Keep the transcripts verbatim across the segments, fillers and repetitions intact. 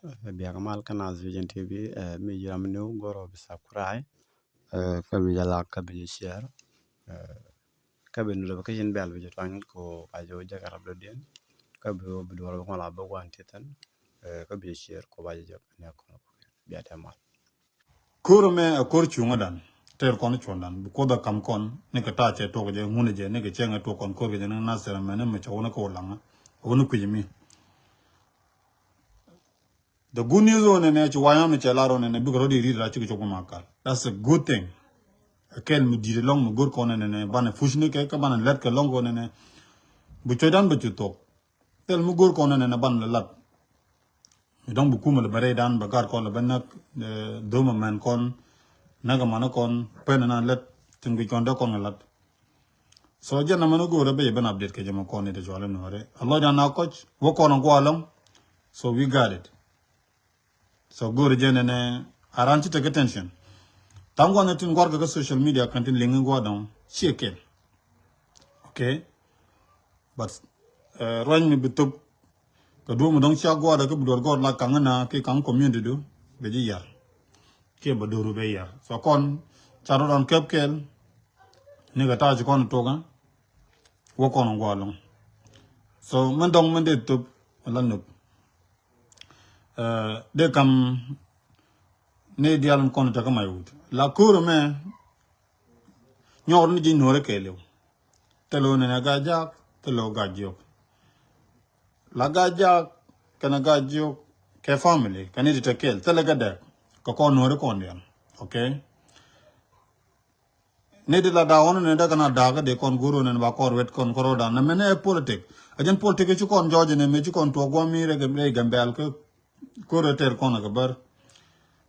Biak mal kä Nas Vision T V, mi jiram ni goro bi subscribe, kä bi jala kä bi share, kä bi notification bell bi jɛ twany ko ba jɛ jɛ karab do dien, kä bi bi duwar bi ŋɔla bi wan tithin, kä bi share ko ba jɛ jɛ ne ko. Biak mal. Kor mɛ a kor cuŋä dan. Ter kɔn cuɔn dan. Bi kuoth a kam kɔn. Ni kɛ ta cɛ tuɔk jɛ ŋun jɛ ni kɛ cɛ ŋɛ tuɔk kɔn kor kɛ jɛ ni Nasir mɛ ni mɛ cɛ wuni kɛ wulaŋa. Wuni kui̱ mi. The good news wuni nɛ ci wanyam ni cɛ lar wuni nɛ bikɛ rɔ di ri ra ci kɛ cok ma kal. That's a good thing. A kɛl mi di̱i̱t lɔŋ mi gor kɔn nɛ nɛ banɛ push ni kɛ kɛ banɛ lɛt kɛ lɔŋ kɔn nɛ nɛ. Bi cuɛ dan bi cu tuɔk. Thil mi go̱o̱r kɔn nɛnɛ ban lɛ lat. Mi dɔ̱ŋ bi kumɛ lɛ bɛ rɛy dan bɛ gar kɔn lɛ bɛ näk, eh, dhomɛ mɛn kɔn, näk ɛmani kɔn, pɛn ɛna lɛt, tin guic kɔn dee kɔn kɛ lat. So jɛn ɛmani go̱o̱r ɛ bɛ yɛ ben update kɛ jɛ mɛ kɔn ni te cuali nuɔri. A lɔc dan na kɔc, wä kɔn a guɔ alɔŋ. So we got it. So go̱o̱r jɛ nɛnɛ a ran ci tekɛ tension. Tha̱a̱ŋ gua̱n tin gua̱rkɛ kä social media kɛn tin liŋ in gua̱ dɔ̱ŋ ciɛ kɛl. Okay. But, eh, ruany mi bi thop kɛ duɔ̱ɔ̱m dɔ̱ŋ cia gua̱dɛ kä bi duɔ̱r gɔr la kaŋ na ki kaŋ community du bɛ ji̱ yar. Kiɛ bɛ do̱ru bɛ yar. So kɔn ca rɔ dan kɛp kɛl ni kɛ ta̱a̱ ci kɔn tuɔkä. Wä kɔn gua̱ lɔŋ. So mɛn dɔ̱ŋ mɛn dee thop la nup. Eh, dee kam ni dial in kɔn tekä may wut. La koro mɛ nyɔr ni ji̱ nuɔrɛ kɛɛliw. Thilɛ wä nɛnɛ Gaa-jaak, thilɛ wä Gaa-jiök. La Gaa-jaak kɛnɛ Gaa-jiök kɛ family kɛn ni ti te kɛɛl thilɛ kɛ dɛk kɛ kɔn nuɔrɛ kɔn dial. Okay. Ni di la daa wä ni nɛ dee kɛn a daa kä dee kɔn go̱o̱r wä nɛn ba kɔn wet kɔn kɔrɔ daa nɛ mɛ nɛ politik. A jɛn politik ci kɔn jɔɔc nɛ mɛ ci kɔn tuɔk guam mi rɛ gɛm bɛl kä ko̱r rɛ tɛr kɔn kɛ bär.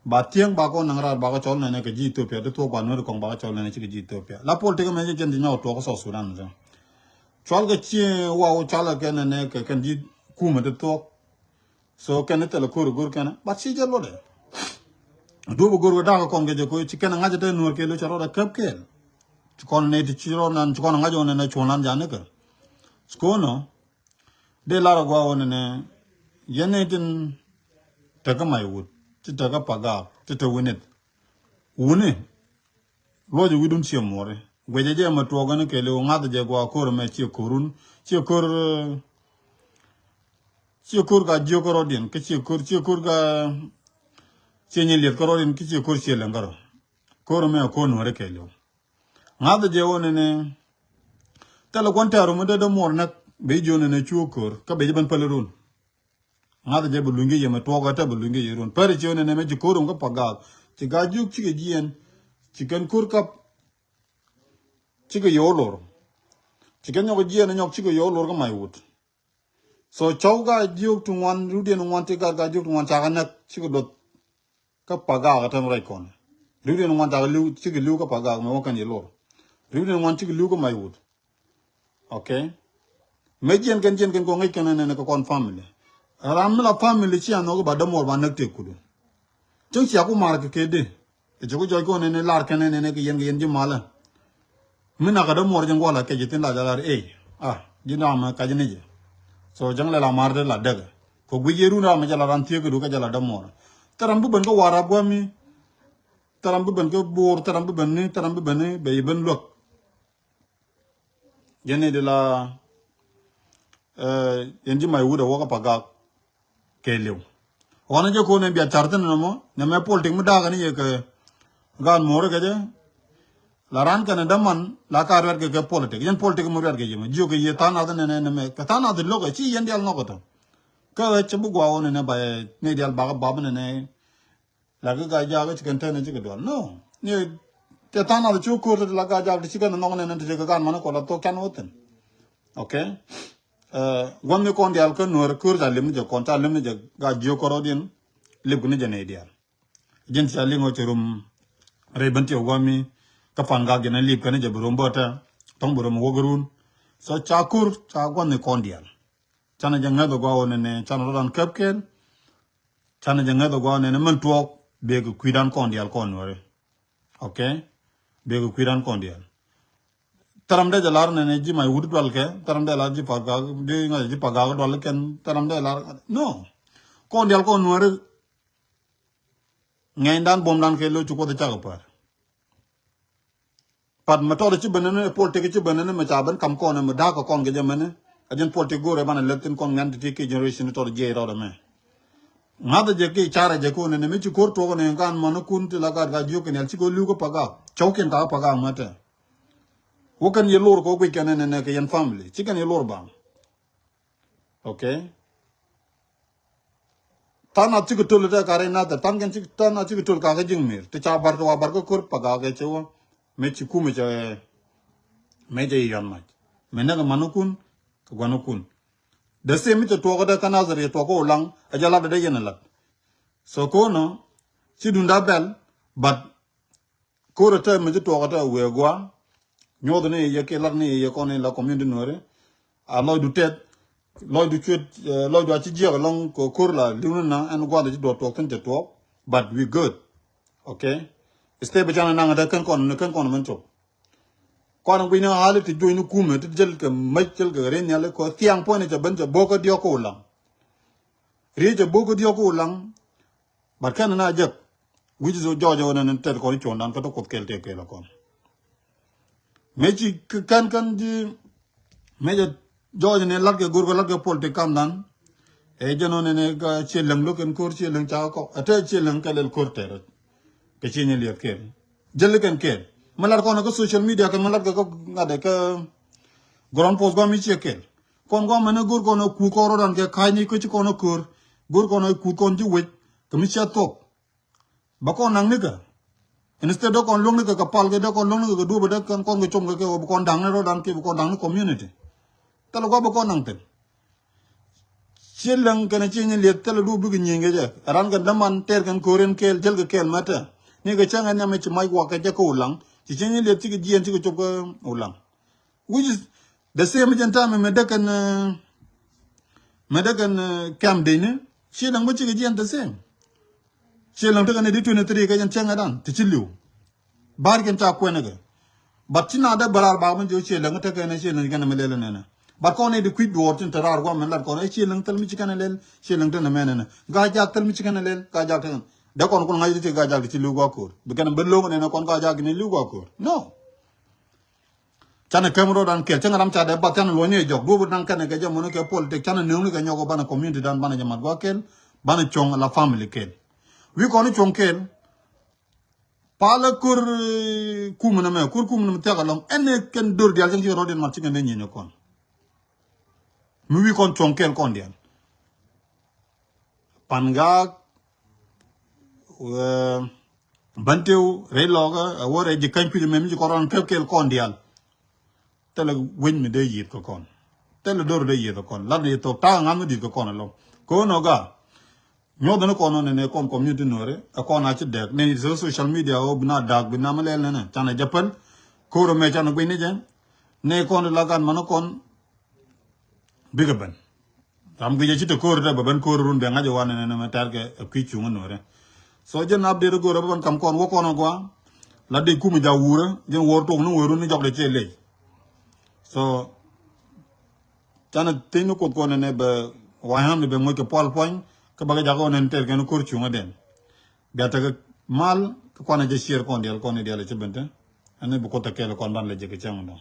Ba thieŋ ba kɔn naŋ raar ba kɛ cɔl nɛnɛ kɛ ji̱ Ethiopia di thuɔk ba nuɔri kɔn ba kɛ cɔl nɛnɛ ci kɛ ji̱ Ethiopia la politik mɛ jɛ jɛn di nyɔk tuɔk sɔ Sudan. Cual kɛ ci waw cual kɛ nɛnɛ kɛ kɛn ji̱ kumɛ di thuɔk. So kɛn ni thilɛ ko̱r go̱r kɛn but ci jɛ lotdɛ. Duɔp go̱r kɛ dak kɔn kɛ jɛ ko̱ ci kɛn ŋa̱c te nuɔr kɛ lo cɛ rɔɔdɛ kɛp kɛɛl. Ci kɔn ni ti ci rɔɔd nan ci kɔn ŋa̱c wä nɛnɛ cuɔn lan janikɛ. Ci ko̱n nɔ. Dee lar agua wä nɛnɛ yɛn ni tin tekä may wut ti tekä pagak ti te winit. Wuni luɔcɛ wi̱dun ciɛ muɔri guecɛ jɛ mɛ tuɔɔk ɛn kɛɛliw ŋa̱th jɛ gua ko̱r ɛmɛ ciɛ ko̱run ciɛ ko̱r. Ciɛ ko̱r ka jiök kärɔ̱diɛn kä ciɛ ko̱r ciɛ ko̱r ka ciɛ nyi liɛth kärɔ̱diɛn kä ciɛ ko̱r ciɛ lɛŋ kärɔ̱. Ko̱r ɛmɛ ko̱r nuɔri kɛɛliw. Ŋa̱th jɛ wä nɛnɛ thilɛ kuɔn tɛɛr rum mi dee dee muɔr näk ben jiök nɛnɛ cuɔ ko̱r kä ben ji̱ ben päl run. Ŋa̱th jɛ bi luny kä yɛ mɛ tuɔɔk ɛ tɛ bi luny kä yɛ run pɛr ciɛ wä nɛnɛ mɛ ci ko̱r rum kä pagak ci Gaa-jiök cikɛ jiɛn. Ci kɛn ko̱r kap cikɛ yɛ wä lor. Ci kɛn nyɔk jiɛn nyɔk cikɛ yɛ wä lor kä may wut. So cɔw Gaa-jiök ti ŋuan riwdiɛn ŋuan ti gat Gaa-jiök ti ŋuan cakɛ näk cikɛ duɔth. Kä pagak ɛ tɛm rɛc kɔn riwdiɛn ŋuan cakɛ li̱w cikɛ li̱w kä pagak mɛ wä kɛn yɛ lor. Riwdiɛn ŋuan cikɛ li̱w kä may wut. Okay. Mɛ jiɛn kɛn jiɛn kɛn kɔ ŋäc kɛn nɛn kɛ kɔn family. Ram mi la family ci anɔk ba dämuɔr ba näk tëk kudu. Cäŋ cia ku mar kɛ kɛ dee. Ɛ cɛ ku jɔc kɔn nɛn lar kɛn nɛn kɛ yɛn kɛ yɛn ji̱ malä. Mi nak kɛ dämuɔr ji̱ ŋuɔl a kɛ ji̱ thin la jɛ lar ey. Ah ji̱ nam mɛ kac ni jɛ. So cäŋ lɛ la mar dee la däkɛ. Kɛ guic yɛ run ram mɛ jɛ la ran thiek kɛ du kɛ jɛ la dämuɔr. Thɛ ram bi ben kä war a guämi. Thɛ ram bi ben kä bo̱o̱r thɛ ram bi ben ni thɛ ram bi ben ni bɛ yɛ ben luäk. Yɛn ni di la yɛn ji̱ may wut a wäkä pagak. Kɛɛliw wanɛ jɛ ko̱n ɛn bia car thin nɔmɔ nɛ mɛ politik mi dakä ni yɛ kɛ. Gaat mo̱o̱ri kɛ jɛ la ran kɛn däman la ka ruɛt kɛ kɛ politik yɛn politik mi ruɛt kɛ yɛ mɛ jiök kɛ yɛ tha̱a̱ŋ nath nɛnɛ nɛ mɛ kɛ tha̱a̱ŋ nath lo̱k ɛ ci yɛn dial nhɔk ɛ tɔ. Kä ɣä cä bi guaw nɛnɛ ba ni dial bakä bap nɛnɛ. Lak i̱ Gaa-jaak i̱ ci kɛn tɛn i̱ ci kɛ dual no ni. Tɛ tha̱a̱ŋ nath ci wä ko̱r te la Gaa-jaak ti ci kɛn nhɔk nɛn ti ci kɛ gaat man i̱ kɔ la thok can wä thin. Okay. Gua̱n mi kɔn diaal kä nuäär ko̱r ca lim ni jɛ kɔn ca lim ni jɛ Gaa-jiök kɔrɔdiɛn. Lip kɛ ni jɛ nɛy diaal. Ji̱n ca liŋ ɔ ci rum. Rɛy ben ti ɔ gua̱n mi kä pan Gaa-jiök ni lip kɛ ni jɛ bi rum bä tɛ tɔŋ bi rum wä gɛ run. So ca ko̱r ca gua̱n mi kɔn diaal. Canɛ jɛ ŋäth ɔ gua̱ ɔ nɛnɛ canɛ rɔ dan käp kɛɛl. Canɛ jɛ ŋäth ɔ gua̱ nɛnɛ mɛn tuɔɔk bek kui̱dan kɔn diaal kɔn nuɔri. Okay. Bek kui̱dan kɔn diaal. Thɛram dee jɛ lar nɛnɛ ji̱ may wut dual kɛ thɛram dee lar ji̱ pagak ji̱ ŋa̱c ji̱ pagak dual kɛn thɛram dee lar. No. Kɔn dial kɔn nuäri. Ŋɛnydan buɔmdan kɛ lo ci Kuoth cak päär. Pat mɛ tɔt ci ben ni, politik ci ben ni, mɛ ca ben kam kɔn, mɛ da̱k kɛ kɔn kɛ jɛ mɛni. A jɛn politik go̱rɛ banɛ lɛk thin kɔn ŋɛn ti ti ki generation tɔt jiɛc rɔɔdɛ mɛ. Ŋa̱th jɛ ki carɛ jɛ kɔn ni, mi ci ko̱r tuɔk ni, kan mɔni kun ti la gat ka jiök kɛ nial ci kɛ li̱w kä pagak. Cɔw kiɛn ka pagak mɛ tɛ. Wä kɛn yɛ lor kɛ wä guic kɛn ni, ni, ni, kɛ yɛn family. Ci kɛn yɛ lor baŋ. Okay. Than a cikɛ töl tɛ karɛ nathɛ, than kɛn cik, than a cikɛ töl kakä jiŋ mir. Ti ca bar kɛ wa bar kä ko̱r pagak kɛ cɛ wä. Mɛ ci kumɛ cɛ, mɛ cɛ yɔn mac. Mɛ nɛ kɛ man kun, kɛ guan kun. The same mi cɛ tuɔk dɛ kä Nazareth tuɔk kɛ Ulaŋ, a jɛ lat dɛ yɛn a lat. So kono, ci dunda bɛl, but ko̱r a tɛ mi ci tuɔk a tɛ wee gua. Nyuɔth ni yɛ ki lat ni yɛ kɔn in la community nuɔri. A lɔcdu tɛth, lɔcdu cuet, eh, lɔcdu a ci jiɛk alɔŋ kɛ ko̱r la li̱w ni na ɛn guath ci duɔt tuɔk thin cɛ tuɔk. But we good. Okay. Step bi can naŋ a tɛ kɛn kɔn ni kɛn kɔn mɛn cop. Kɔn guic ni hali ti juɔc ni kumɛ ti jäl kɛ mec jäl kɛ ren nhiali kɔ thiaŋ puɔ̱ni cɛ ben cɛ bo̱k kä diɔk kä Ulaŋ. Riec cɛ bo̱k kä diɔk kä Ulaŋ. But kɛn na jek. Wi̱c i̱ jɔɔc ɛ wä nɛn tɛth kɔn i̱ cuɔ̱ndan kä ti Kuoth kɛl tëë kɛl ɛ kɔn. Mëë ci kɛn kɛn ji̱ mëë jɛ jɔɔc ni lat kɛ go̱r kɛ lat kɛ politik kamdan. Ɛ jɛn ɣän ni ka Ciɛ Läŋ lo̱k kɛn ko̱r Ciɛ Läŋ ca kɛ kɔk. Ɛ te Ciɛ Läŋ kɛ lɛl ko̱r tɛr. Kɛ Ciɛ Nyɛ Liɛth kɛl. Jäl kɛn kɛl. Mi lat kɔn kä social media kɛn mi lat kɛ kɔk ŋa̱t ɛ kä ground post guam i̱ ciɛ kɛl. Kɔn guam mɛn ɛ go̱r kɔn ɛ kuth kɔn rɔdan kɛ ka̱ny ni kä ci kɔn ɛ ko̱r. Go̱r kɔn ɛ kuth kɔn ji̱ wec. Kɛ mi cia thok. Bä kɔn naŋ nikɛ. Instead dee kɔn luäŋ nikɛ kɛ pal kɛ dee kɔn luäŋ nikɛ kɛ duɔ̱p dee kɛn kɔn kɛ com kɛ kɛ wä bi kɔn da̱ŋ ni rɔdan kɛ bi kɔn da̱ŋ ni community. Thilɛ gua̱ bi kɔn naŋ thi̱n. Ciɛ Läŋ kɛnɛ Ciɛ Nyɛ Liɛth thilɛ duɔ̱p bikɛ nyieny kɛ jɛ. Ɛ ran kɛn däman tɛɛr kɛn ko̱r in kɛɛl jäl kɛ kɛɛl mɛ tɛ. Ni kɛ cäŋ ɛn nhiam mi ci mac wak kɛ jɛ kä Ulaŋ. Ci Ciɛ Nyɛ Liɛth cikɛ jiɛn cikɛ cop kä Ulaŋ. Which is the same jɛn time mɛ däkɛn, eh, mɛ däkɛn, eh, kɛm dec ni. Ciɛ Läŋ bä cikɛ jiɛn the same. Ciɛ Läŋ tekɛ ni di twenty three kɛ jɛn cäŋɛ dan ti ci li̱w. Bar kɛn ca kuɛn kɛ. But ci na dee bä raar bak mɛ jiɔ Ciɛ Läŋ tekɛ ni Ciɛ Läŋ kɛn mɛ lɛl nɛnɛ. But kɔn ni di kui̱c duɔɔr tin te raar guam mɛ lat kɔn ɛ Ciɛ Läŋ thil mi ci kɛn lɛl Ciɛ Läŋ te ni mɛ nɛnɛ. Gaa jak thil mi ci kɛn lɛl gaa jak tekɛ. Dee kɔn kun ŋa̱c di ti gaa jak di ci li̱w gua ko̱r. Bi kɛn bä lo̱ŋ nɛnɛ kɔn gaa jak di ni li̱w gua ko̱r. No. Canɛ käm ro̱dan kɛl, cäŋ ram ca dee bath, canɛ luɔ̱nyni ɛ jɔk, duɔ̱p naŋ kɛnɛ kɛ jɛ mɔni kɛ politik, canɛ nööŋni kɛ nyɔk banɛ community dan, banɛ jɛ mat gua̱a̱th kɛl, banɛ cuɔ̱ŋ la family kɛl. Wi̱i̱ kɔn cuɔ̱ŋ kɛl, palä ko̱r, eh, kumɛ nɛmɛ, ko̱r kumɛ nɛmɛ thiak alɔŋ, ɛn ɛ kɛn do̱r diaal cäŋ ci rɔ̱diɛn mat cikɛ nɛ nyieny ɛ kɔn. Mi wi̱i̱ kɔn cuɔ̱ŋ kɛl kɔn diaal. Pan Gaak, eh, Bantew, rɛy lɔɔkä, a wä rɛy ji̱ ka̱ny kui̱dɛ mɛ mi ci kɔn rɔn kɛp kɛl kɔn diaal. Thilɛ wec mi dee yieth kɛ kɔn. Thilɛ do̱r dee yieth kɛ kɔn. Lat ni thok ta̱a̱ ŋa̱n mi di̱t kɛ kɔn alɔ. Kɛ ɣöö nɔ Gaak. Nyuɔth ni kɔn ɣöö nɛnɛ kɔn community nuɔri. Ɛ kɔn a ci dɛk. Ni so social media ɣöö bi na da̱k bi na mi lɛl nɛnɛ. Canɛ jɛ päl. Ko̱r ɛmɛ canɛ guic ni jɛ. Ni kɔn di la gan mani kɔn. Bikɛ ben. Ram guic a ci te ko̱r te bɛ ben ko̱r run bɛ ŋa̱c ɛ wan nɛnɛ mɛ tɛr kɛ ɛ kui̱ cuŋä nuɔrɛ. So jɛn update go̱r ɛ bɛ ben kam kɔn wä kɔn ɛ gua. La dee kumɛ ja wurä jɛn wor tok ni wurä ni jɔk de cɛ ley. So canɛ thiec ni Kuoth kɔn nɛnɛ bɛ wa̱i̱ ɣän ni bɛ ŋuec kɛ pual puɔ̱ny kä bɛ kɛ jakä wan nɛnɛ tɛr kɛn ko̱r cuŋä den. Bia tekɛ mal kä kɔn ɛ jɛ cier kɔn diɛl kɔn ni diɛl ɛ ci ben te. Ɛn ni bi Kuoth ɛ kɛl kɔn ban lɛ jɛ kɛ cɛŋ dɔ.